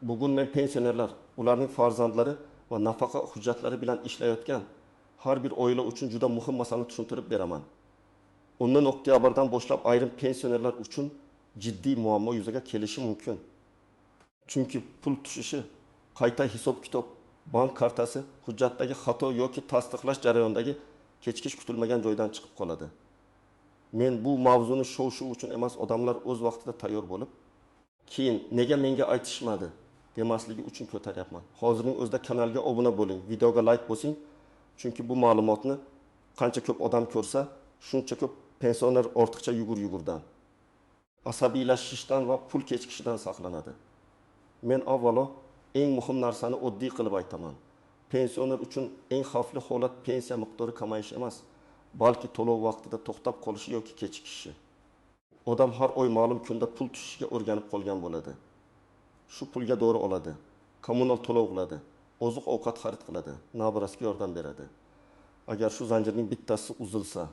Bugun men pensionerlar, ularning farzandlari va nafaqa hujjatlari bilan ishlayotgan har bir oila uchun juda muhim masalani tushuntirib beraman. 10 oktyabrdan boshlab ayrim pensionerlar uchun jiddiy muammo yuzaga kelishi mumkin. Chunki pul tushishi, qayta hisob-kitob, bank kartasi hujjatdagi xato yoki tasdiqlash jarayonidagi kechikish kutilmagan joydan chiqib qoladi. Men bu mavzuni shov-shuv uchun emas, odamlar o'z vaqtida tayyor bo'lib, keyin nega menga aytishmadi demasligi uchun ko'taryapman. Hozirning o'zida kanalga obuna bo'ling, videoga like bosing, chunki bu ma'lumotni qancha ko'p odam ko'rsa, shuncha ko'p pensioner ortiqcha yugur-yugurdan, asabiylashishdan va pul kechikishidan saqlanadi. Men avvalo eng muhim narsani oddiy qilib aytaman. Pensioner uchun eng xavfli holat pensiya miqdori kamayishi emas, balki to'lov vaqtida to'xtab qolishi yoki kechikishi. Odam har oy ma'lum kunda pul tushishiga o'rganib qolgan bo'ladi. Shu pulga dori oladi, kommunal to'lov qiladi, oziq-ovqat xarid qiladi, nabirasiga yordam beradi. Agar shu zanjirning bittasi uzilsa,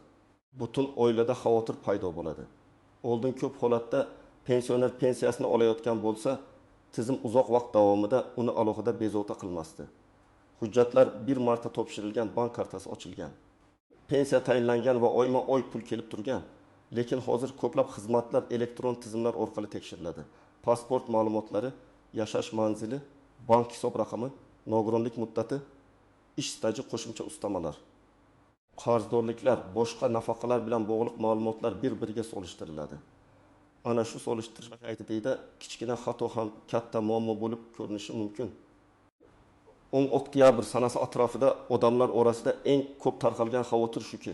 butun oilada xavotir paydo bo'ladi. Oldin ko'p holatda pensioner pensiyasini olayotgan bo'lsa, tizim uzoq vaqt davomida uni alohida bezovta qilmasdi. Hujjatlar bir marta topshirilgan, bank kartasi ochilgan. Pensiya tayinlangan va oyma-oy pul kelib turgan. Lekin hozir ko'plab xizmatlar elektron tizimlar orqali tekshiriladi. Pasport ma'lumotlari, yashash manzili, bank hisob raqami, nogironlik muddati, ish staji, qo'shimcha ustamalar. Qarzdorliklar, boshqa nafaqalar bilan bog'liq ma'lumotlar bir-biriga solishtiriladi. Ana shu solishtirish paytida kichkina xato ham katta muammo bo'lib ko'rinishi mumkin. 10 oktyabr sanasi atrofida odamlar orasida eng ko'p tarqalgan xavotir shuki,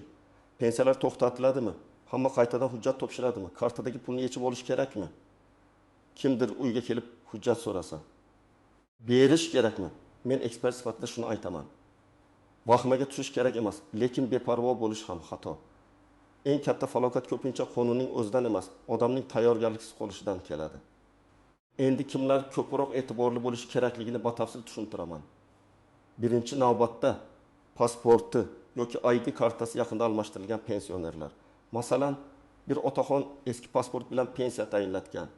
pensiyalar to'xtatiladimi? Hamma qaytadan hujjat topshiradimi? Kartadagi pulni yechib olish kerakmi? Kimdir uyga kelib hujjat so'rasa, berish kerakmi? Men ekspert sifatida shuni aytaman. Vahimaga tushish kerak emas, lekin beparvo bo'lish ham xato. Eng katta falokat ko'pincha qonunning o'zidan emas, odamning tayyorgarliksiz qolishidan keladi. Endi kimlar ko'proq e'tiborli bo'lishi kerakligini batafsil tushuntiraman. Birinchi navbatda pasporti yoki ID kartasi yaqinda almashtirilgan pensionerlar. Masalan, bir otaxon eski pasport bilan pensiya tayinlatgan,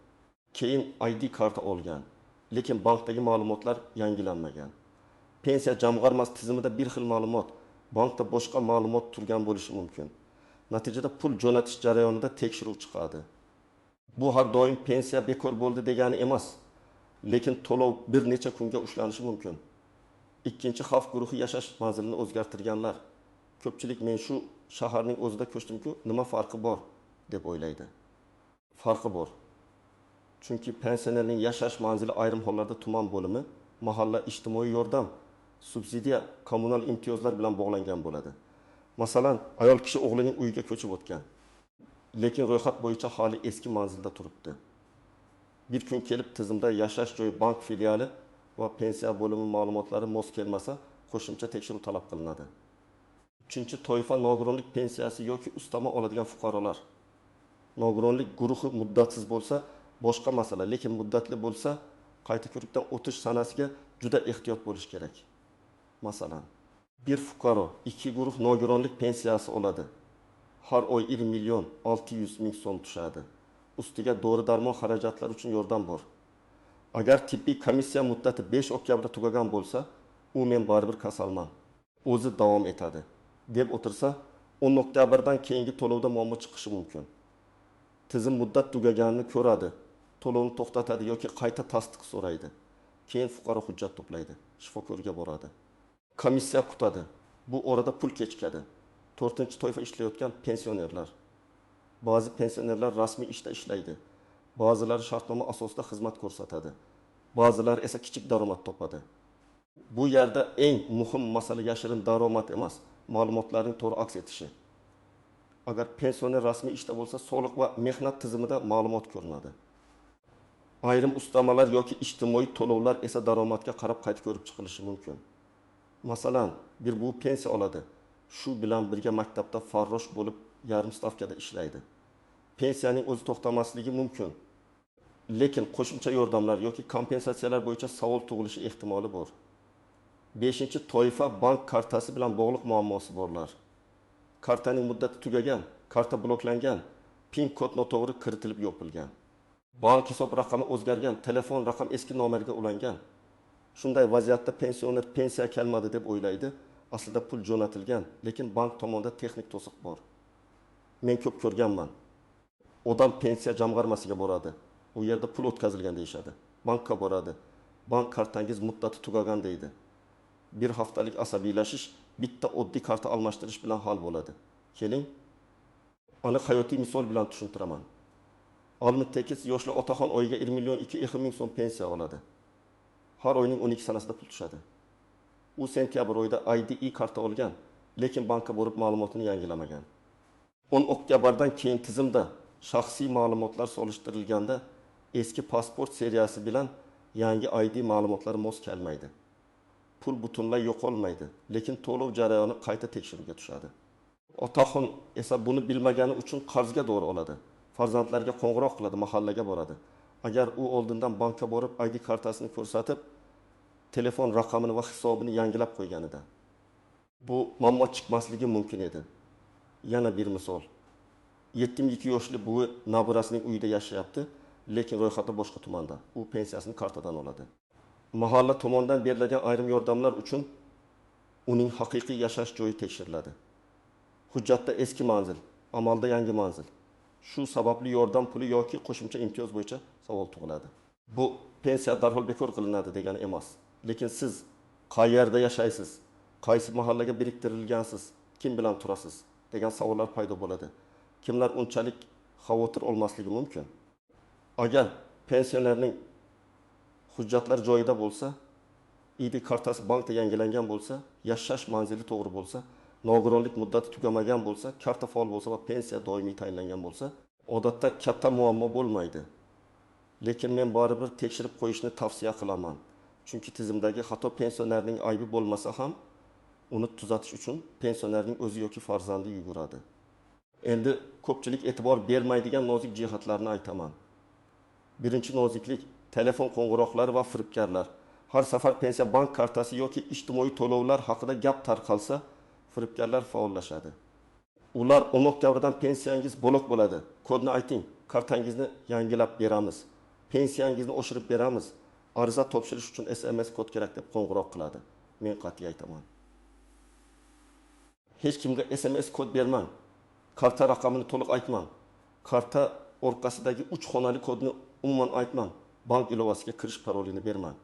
keyin ID karta olgan, lekin bankdagi ma'lumotlar yangilanmagan. Pensiya jamg'armasi tizimida bir xil ma'lumot, bankda boshqa ma'lumot turgan bo'lishi mumkin. Natijada pul jo'natish jarayonida tekshiruv chiqadi. Bu har doim pensiya bekor bo'ldi degani emas, lekin to'lov bir necha kunga ushlanishi mumkin. Ikkinchi xavf guruhi yashash manzilini o'zgartirganlar. Ko'pchilik men shu shaharning o'zida ko'chdim-ku, nima farqi bor deb o'ylaydi. Farqi bor. Chunki pensionerning yashash manzili ayrim hollarda tuman bo'limi, mahalla ijtimoiy yordam, subsidiya, kommunal imtiyozlar bilan bog'langan bo'ladi. Masalan, ayol kishi o'g'lining uyiga ko'chib o'tgan, lekin ro'yxat bo'yicha hali eski manzilda turibdi. Bir kun kelib tizimda yashash joyi bank filiali va pensiya bo'limi ma'lumotlari mos kelmasa, qo'shimcha tekshiruv talab qilinadi. Uchinchi toifa nogironlik pensiyasi yoki ustama oladigan fuqarolar. Nogironlik guruhi muddatsiz bo'lsa boshqa masala, lekin muddatli bo'lsa qayta ko'rikdan o'tish sanasiga juda ehtiyot bo'lish kerak. Masalan, bir fuqaro ikki guruh nogironlik pensiyasi oladi. Har oy 1 600 000 so'm tushadi. Ustiga dori-darmon xarajatlari uchun yordam bor. Agar tibbiy komissiya muddati 5 oktyabrda tugagan bo'lsa, u men baribir kasalman, o'zi davom etadi deb o'tirsa, 10 oktyabrdan keyingi to'lovda muammo chiqishi mumkin. Tizim muddat tugaganini ko'radi, to'lovni to'xtatadi yoki qayta tasdiq so'raydi. Keyin fuqaro hujjat to'playdi, shifokorga boradi. Komissiya kutadi. Bu orada pul kechikadi. To'rtinchi toifa ishlayotgan pensionerlar. Ba'zi pensionerlar rasmiy ishda ishlaydi. Ba'zilari shartnoma asosida xizmat ko'rsatadi. Ba'zilari esa kichik daromad topadi. Bu yerda eng muhim masala yashirin daromad emas, ma'lumotlarning to'g'ri aks etishi. Agar pensioner rasmiy ishda bo'lsa, soliq va mehnat tizimida ma'lumot ko'rinadi. Ayrim ustamalar yoki ijtimoiy to'lovlar esa daromadga qarab qayta ko'rib chiqilishi mumkin. Masalan, bir bu pensiya oladi, shu bilan birga maktabda farrosh bo'lib yarim stavkada ishlaydi. Pensiyaning o'zi to'xtamasligi mumkin, lekin qo'shimcha yordamlar yoki kompensatsiyalar bo'yicha savol tug'ilishi ehtimoli bor. 5. toifa bank kartasi bilan bog'liq muammosi borlar. Kartaning muddati tugagan, karta bloklangan, PIN kod noto'g'ri kiritilib yopilgan. Bank hisob raqami o'zgargan, telefon raqam eski nomerga ulangan. Shunday vaziyatda pensioner pensiya kelmadi deb o'ylaydi. Aslida pul jo'natilgan, lekin bank tomonda texnik to'siq bor. Men ko'p ko'rganman. Odam pensiya jamg'armasiga boradi. U yerda pul o'tkazilgan deyishadi. Bankka boradi. Bank kartangiz muddati tugagan deydi. Bir haftalik asabiylashish bitta oddiy karta almashtirish bilan hal bo'ladi. Keling, aniq hayotiy misol bilan tushuntiraman. 68 yoshli otaxon oyiga 1 million 2 ming so'm pensiya oladi. Har oyning 12 sanasida pul tushadi. U sentyabr oyida IDE karta olgan, lekin bankka borib ma'lumotini yangilamagan. 10 oktyabrdan keyin tizimda shaxsiy ma'lumotlar solishtirilganda eski pasport seriyasi bilan yangi ID ma'lumotlari mos kelmaydi. Pul butunlay yo'qolmaydi, lekin to'lov jarayoni qayta tekshiruvga tushadi. Otaxon esa buni bilmagani uchun qarzga dori oladi. Farzandlariga qo'ng'iroq qiladi, mahallaga boradi. Agar u oldindan bankka borib ID kartasini ko'rsatib, telefon raqamini va hisobini yangilab qo'yganida bu muammo chiqmasligi mumkin edi. Yana bir misol. 72 yoshli buvi nabirasining uyida yashayapti, lekin ro'yxatda boshqa tumanda. U pensiyasini kartadan oladi. Mahalla tomonidan berilgan ayrim yordamlar uchun uning haqiqiy yashash joyi tekshiriladi. Hujjatda eski manzil, amalda yangi manzil. Shu sababli yordam puli yoki qo'shimcha imtiyoz bo'yicha savol tug'iladi. Bu pensiya darhol bekor qilinadi degani emas. Lekin siz qayerda yashaysiz, qaysi mahallaga biriktirilgansiz, kim bilan turasiz degan savollar paydo bo'ladi. Kimlar unchalik xavotir olmasligi mumkin. Agar pensionerning hujjatlar joyida bo'lsa, ID kartasi bankda yangilangan bo'lsa, yashash manzili to'g'ri bo'lsa, nogironlik muddati tugamagan bo'lsa, karta faol bo'lsa va pensiya doimiy tayinlangan bo'lsa, odatda katta muammo bo'lmaydi. Lekin men baribir tekshirib qo'yishni tavsiya qilaman. Chunki tizimdagi xato pensionerning aybi bo'lmasa ham, uni tuzatish uchun pensionerning o'zi yoki farzandi yuguradi. Endi ko'pchilik e'tibor bermaydigan nozik jihatlarni aytaman. Birinchi noziklik telefon qo'ng'iroqlari va firibgarlar. Har safar pensiya bank kartasi yoki ijtimoiy to'lovlar haqida gap tarqalsa, firibgarlar faollashadi. Ular 10 oktyabrdan pensiyangiz blok bo'ladi. Kodni ayting, kartangizni yangilab beramiz. Pensiyangizni oshirib beramiz. Ariza topshirish uchun SMS kod kerak deb qo'ng'iroq qiladi. Men qat'iy aytaman. Hech kimga SMS kod bermang. Karta raqamini to'liq aytmang. Karta orqasidagi 3 xonali kodni umuman aytmang. Bank ilovasiga kirish parolini bermang.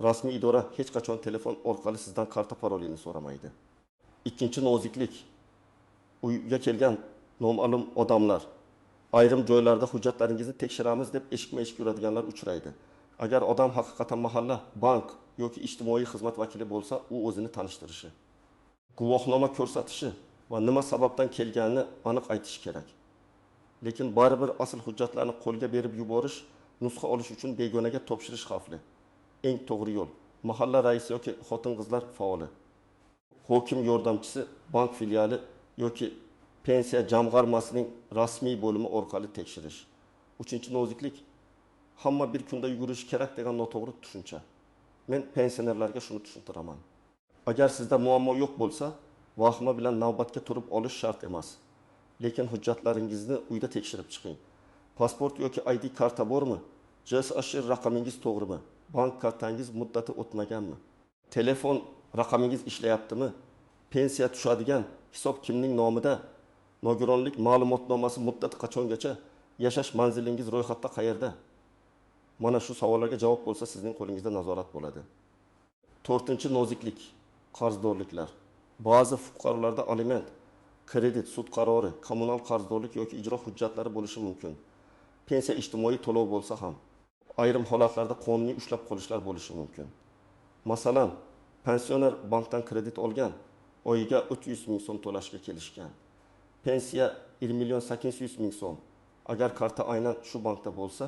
Rasmiy idora hech qachon telefon orqali sizdan karta parolini so'ramaydi. Ikkinchi noziklik. Uyga kelgan noma'lum odamlar ayrim joylarda hujjatlaringizni tekshiramiz deb eshikma-eshik yuradiganlar uchraydi. Agar odam haqiqatan mahalla, bank yoki ijtimoiy xizmat vakili bo'lsa, u o'zini tanishtirishi, guvohnoma ko'rsatishi va nima sababdan kelganini aniq aytishi kerak. Lekin baribir asl hujjatlarni qo'lga berib yuborish, nusxa olish uchun begonaga topshirish xavfli. Eng to'g'ri yo'l mahalla raisi yoki xotin-qizlar faoli, hokim yordamchisi, bank filiali yoki pensiya jamg'armasining rasmiy bo'limi orqali tekshirish. Uchinchi noziklik hamma bir kunda yugurishi kerak degan noto'g'ri tushuncha. Men pensionerlarga shuni tushuntiraman. Agar sizda muammo yo'q bo'lsa, vahima bilan navbatga turib olish shart emas. Lekin hujjatlaringizni uyda tekshirib chiqing. Pasport yoki ID karta bormi? JSHR raqamingiz to'g'rimi? Bank kartangiz muddati o'tmaganmi? Telefon raqamingiz ishlayaptimi? Pensiya tushadigan hisob kimning nomida? Nogironlik ma'lumotnomasi muddati qachongacha? Yashash manzilingiz ro'yxatda qayerda? Mana shu savollarga javob bo'lsa, sizning qo'lingizda nazorat bo'ladi. To'rtinchi noziklik qarzdorliklar. Ba'zi fuqarolarda aliment, kredit, sud qarori, kommunal qarzdorlik yoki ijro hujjatlari bo'lishi mumkin. Pensiya ijtimoiy to'lov bo'lsa ham, ayrim holatlarda qonuniy ushlab qolishlar bo'lishi mumkin. Masalan, pensioner bankdan kredit olgan, oyiga 300 ming so'm to'lashga kelishgan. Pensiya 1 million 800 ming so'm. Agar karta aynan shu bankda bo'lsa,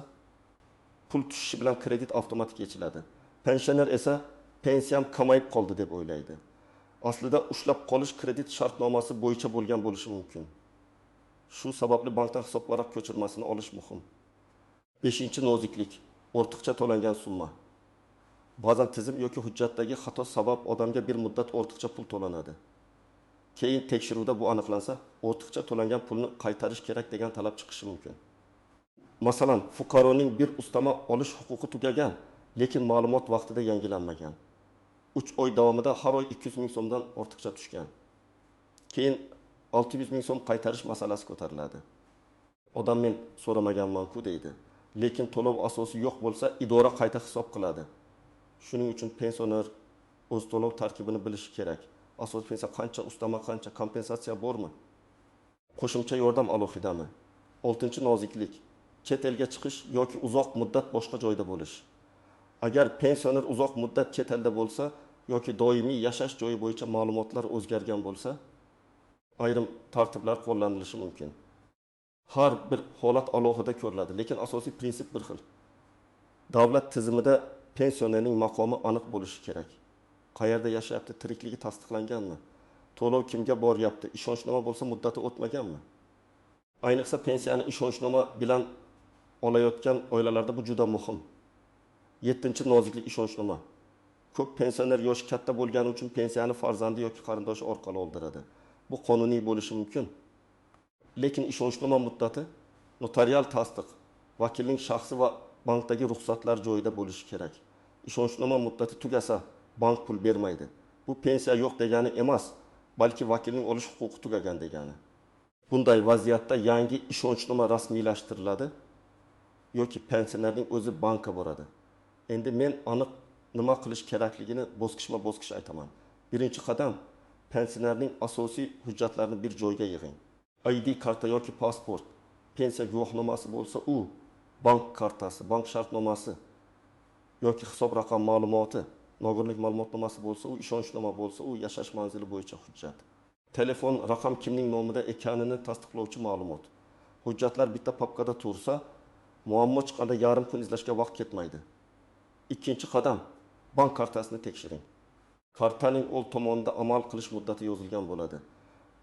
pul tushishi bilan kredit avtomatik yechiladi. Pensioner esa pensiyam kamayib qoldi deb o'ylaydi. Aslida ushlab qolish kredit shartnomasi bo'yicha bo'lgan bo'lishi mumkin. Shu sababli bankdan hisobvaraq ko'chirmasini olish muhim. Beshinchi noziklik ortiqcha to'langan summa. Ba'zan tizim yoki hujjatdagi xato sabab odamga bir muddat ortiqcha pul to'lanadi. Keyin tekshiruvda bu aniqlansa, ortiqcha to'langan pulni qaytarish kerak degan talab chiqishi mumkin. Masalan, fuqaroning bir ustama olish huquqi tugagan, lekin ma'lumot vaqtida yangilanmagan. 3 oy davomida har oy 200 ming so'mdan ortiqcha tushgan. Keyin 600 ming so'm qaytarish masalasi ko'tariladi. Odam "men so'ramaganman-ku" deydi. Lekin to'lov asosi yo'q bo'lsa, idora qayta hisob qiladi. Shuning uchun pensioner o'z to'lov tarkibini bilishi kerak. Asosiy pensiya qancha, ustama qancha, kompensatsiya bormi? Qo'shimcha yordam alohidami? Oltinchi noziklik: chet elga chiqish yoki uzoq muddat boshqa joyda bo'lish. Agar pensioner uzoq muddat chet elda bo'lsa yoki doimiy yashash joyi bo'yicha ma'lumotlar o'zgargan bo'lsa, ayrim tartiblar qo'llanilishi mumkin. Har bir holat alohida ko'riladi, lekin asosiy prinsip bir xil. Davlat tizimida pensionerning maqomi aniq bo'lishi kerak. Qayerda yashayapti, tirikligi tasdiqlanganmi? To'lov kimga boryapti? Ishonchnoma bo'lsa, muddati o'tmaganmi? Ayniqsa pensiyani ishonchnoma bilan olayotgan oilalarda bu juda muhim. Yettinchi noziklik: ishonchnoma. Ko'p pensioner yoshi katta bo'lgani uchun pensiyani farzandi yoki qarindoshi orqali oldiradi. Bu qonuniy bo'lishi mumkin. Lekin ishonchnoma muddati, notarial tasdiq, vakilning shaxsi va bankdagi ruxsatlar joyida bo'lishi kerak. Ishonchnoma muddati tugasa, bank pul bermaydi. Bu pensiya yo'q degani emas, balki vakilning olish huquqi tugagan degani. Bunday vaziyatda yangi ishonchnoma rasmiylashtiriladi yoki pensionerning o'zi bankka boradi. Endi men aniq nima qilish kerakligini bosqichma bosqich aytaman. Birinchi qadam: pensionerning asosiy hujjatlarini bir joyga yig'ing. ID karta yoki pasport, pensiya guvohnomasi bo'lsa u, bank kartasi, bank shartnomasi yoki hisob raqam ma'lumoti, nogironlik ma'lumotnomasi bo'lsa u, ishonchnoma bo'lsa u, yashash manzili bo'yicha hujjat. Telefon raqam kimning nomida ekanini tasdiqlovchi ma'lumot. Hujjatlar bitta papkada tursa, muammo chiqqanda yarim kun izlashga vaqt ketmaydi. Ikkinchi qadam: bank kartasini tekshiring. Kartaning old tomonida amal qilish muddati yozilgan bo'ladi.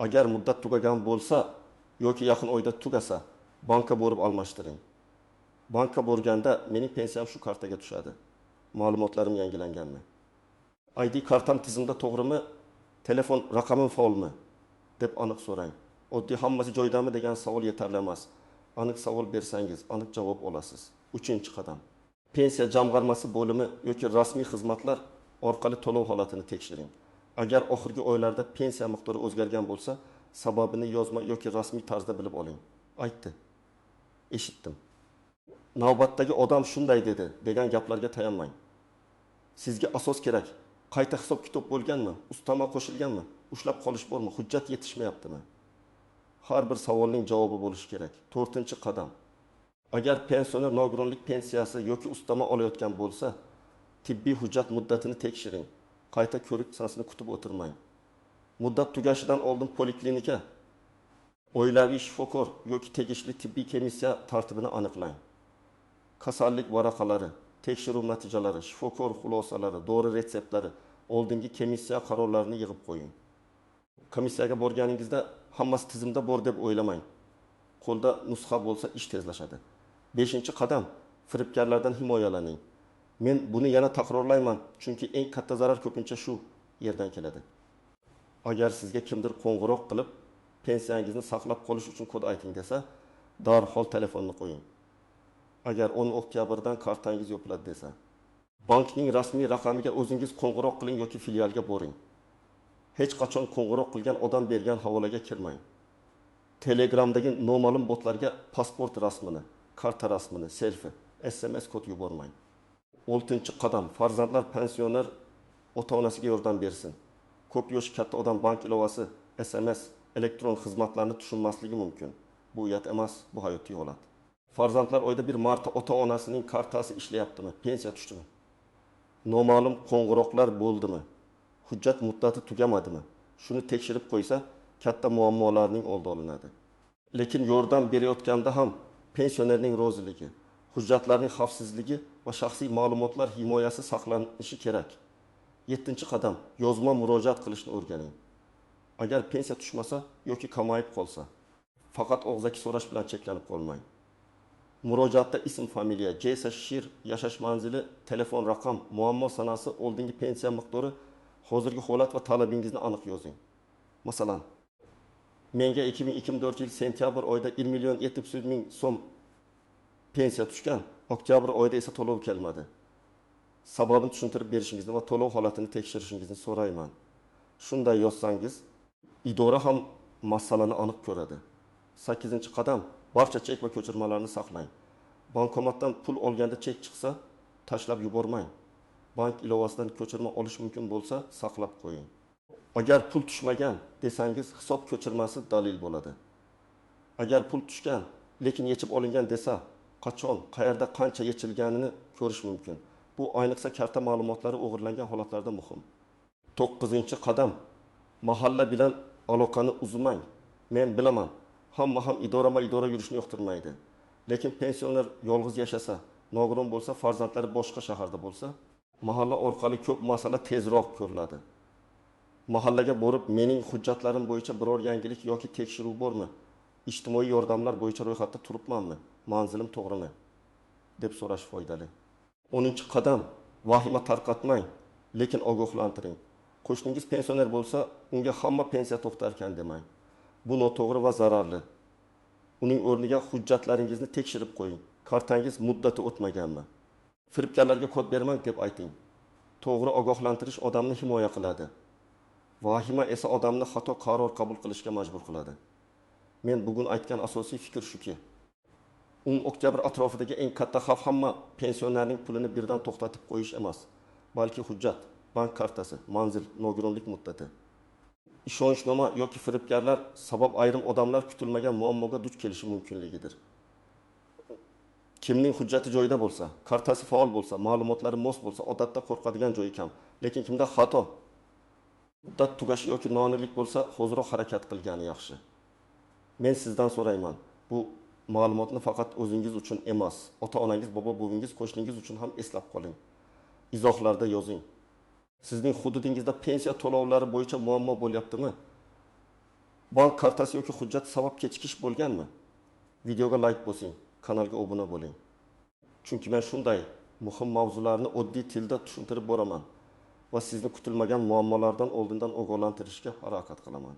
Agar muddat tugagan bo'lsa yoki yaqin oyda tugasa, bankka borib almashtiring. Bankka borganda "Mening pensiyam shu kartaga tushadi, ma'lumotlarim yangilanganmi, ID kartam tizimda to'g'rimi, telefon raqamim faolmi?" deb aniq so'rang. Oddiy "hammasi joyidami" degan savol yetarli emas. Aniq savol bersangiz, aniq javob olasiz. Uchinchi qadam: pensiya jamg'armasi bo'limi yoki rasmiy xizmatlar orqali to'lov holatini tekshiring. Agar oxirgi oylarda pensiya miqdori o'zgargan bo'lsa, sababini yozma yoki rasmiy tarzda bilib oling. "Aytdi", "Eshitdim", "Navbatdagi odam shunday dedi" degan gaplarga tayanmang. Sizga asos kerak: qayta hisob kitob bo'lganmi, ustama qo'shilganmi, ushlab qolish bormi, hujjat yetishmayaptimi? Har bir savolning javobi bo'lishi kerak. To'rtinchi qadam: agar pensioner nogironlik pensiyasi yoki ustama olayotgan bo'lsa, tibbiy hujjat muddatini tekshiring. Qayta ko'rik sanasini kutib o'tirmang. Muddat tugashidan oldin poliklinika, oilaviy shifokor yoki tegishli tibbiy komissiya tartibini aniqlang. Kasallik varaqalari, tekshiruv natijalari, shifokor xulosalari, dori retseptlari, oldingi komissiya qarorlarini yig'ib qo'ying. Komissiyaga borganingizda hammasi tizimda bor deb o'ylamang. Qo'lda nusxa bo'lsa, ish tezlashadi. Beshinchi qadam: firibgarlardan himoyalaning. Men buni yana takrorlayman, chunki eng katta zarar ko'pincha shu yerdan keladi. Agar sizga kimdir qo'ng'iroq qilib, "Pensiyangizni saqlab qolish uchun kod ayting" desa, darhol telefonni qo'ying. Agar 10 oktyabrdan kartangiz yopiladi desa, bankning rasmiy raqamiga o'zingiz qo'ng'iroq qiling yoki filialga boring. Hech qachon qo'ng'iroq qilgan odam bergan havolaga kirmang. Telegramdagi noma'lum botlarga pasport rasmini, karta rasmini, selfi, SMS kod yubormang. Oltinchi qadam: farzandlar pensioner ota onasiga yordam bersin. Ko'p yoshi katta odam bank ilovasi, SMS, elektron xizmatlarni tushunmasligi mumkin. Bu uyat emas, bu hayotiy holat. Farzandlar oyda bir marta ota onasining kartasi ishlayaptimi, pensiya tushdimi, noma'lum qo'ng'iroqlar bo'ldimi, hujjat muddati tugamadimi, shuni tekshirib qo'ysa, katta muammolarning oldi olinadi. Lekin yordam berayotganda ham pensionerning roziligi, hujjatlarning xavfsizligi va shaxsiy ma'lumotlar himoyasi saqlanishi kerak. Yettinchi qadam: yozma murojaat qilishni o'rganing. Agar pensiya tushmasa yoki kamayib qolsa, faqat og'zaki so'rash bilan cheklanib qolmang. Murojaatda ism, familiya, JSS, shir, yashash manzili, telefon raqam, muammo sanasi, oldingi pensiya miqdori, hozirgi holat va talabingizni aniq yozing. Masalan, menga 2024 yil sentyabr oyida 1 million 700 ming so'm Pensiya tushgan, oktyabr oyida esa to'lov kelmadi. Sababini tushuntirib berishingizni va to'lov holatini tekshirishingizni so'rayman. Shunday yozsangiz, idora ham masalani aniq ko'radi. Sakkizinchi qadam: barcha chek va ko'chirmalarni saqlang. Bankomatdan pul olganda chek chiqsa, tashlab yubormang. Bank ilovasidan ko'chirma olish mumkin bo'lsa, saqlab qo'ying. Agar pul tushmagan desangiz, hisob ko'chirmasi dalil bo'ladi. Agar pul tushgan, lekin yechib olingan desa, qachon, qayerda, qancha yechilganini ko'rish mumkin. Bu ayniqsa karta ma'lumotlari o'g'irlangan holatlarda muhim. To'qqizinchi qadam: mahalla bilan aloqani uzmang. Men bilaman, hamma ham idorama idora yurishni yoqtirmaydi. Lekin pensioner yolg'iz yashasa, nogiron bo'lsa, farzandlari boshqa shaharda bo'lsa, mahalla orqali ko'p masala tezroq ko'riladi. Mahallaga borib, mening hujjatlarim bo'yicha biror yangilik yoki tekshiruv bormi? Ijtimoiy yordamlar bo'yicha ro'yxatda turibmanmi? Manzilim to'g'rimi? Deb so'rash foydali. 10-qadam: vahima tarqatmang, lekin ogohlantiring. Qo'shningiz pensioner bo'lsa, unga hamma pensiya to'xtarkan demang. Bu noto'g'ri va zararli. Uning o'rniga hujjatlaringizni tekshirib qo'ying. Kartangiz muddati o'tmaganmi? Firibgarlarga kod bermang deb ayting. To'g'ri ogohlantirish odamni himoya qiladi. Vahima esa odamni xato qaror qabul qilishga majbur qiladi. Men bugun aytgan asosiy fikr shuki, 10 oktyabr atrofidagi eng katta xavf hamma pensionerning pulini birdan to'xtatib qo'yish emas, balki hujjat, bank kartasi, manzil, nogironlik muddati. Ishonchnoma yoki firibgarlar sabab ayrim odamlar kutilmagan muammoga duch kelishi mumkinligidir. Kimning hujjati joyida bo'lsa, kartasi faol bo'lsa, ma'lumotlari mos bo'lsa, odatda qo'rqadigan joyi kam. Lekin kimda xato, muddat tugashi yoki noaniqlik bo'lsa, hoziroq harakat qilgani yaxshi. Men sizdan so'rayman, bu ma'lumotni faqat o'zingiz uchun emas, ota-onangiz, bobo-buvingiz, qo'shningiz uchun ham eslab qoling. Izohlarda yozing. Sizning hududingizda pensiya to'lovlari bo'yicha muammo bo'lyaptimi? Bank kartasi yoki hujjat sabab kechikish bo'lganmi? Videoga like bosing, kanalga obuna bo'ling. Chunki men shunday muhim mavzularni oddiy tilda tushuntirib boraman va sizni kutilmagan muammolardan oldindan ogohlantirishga harakat qilaman.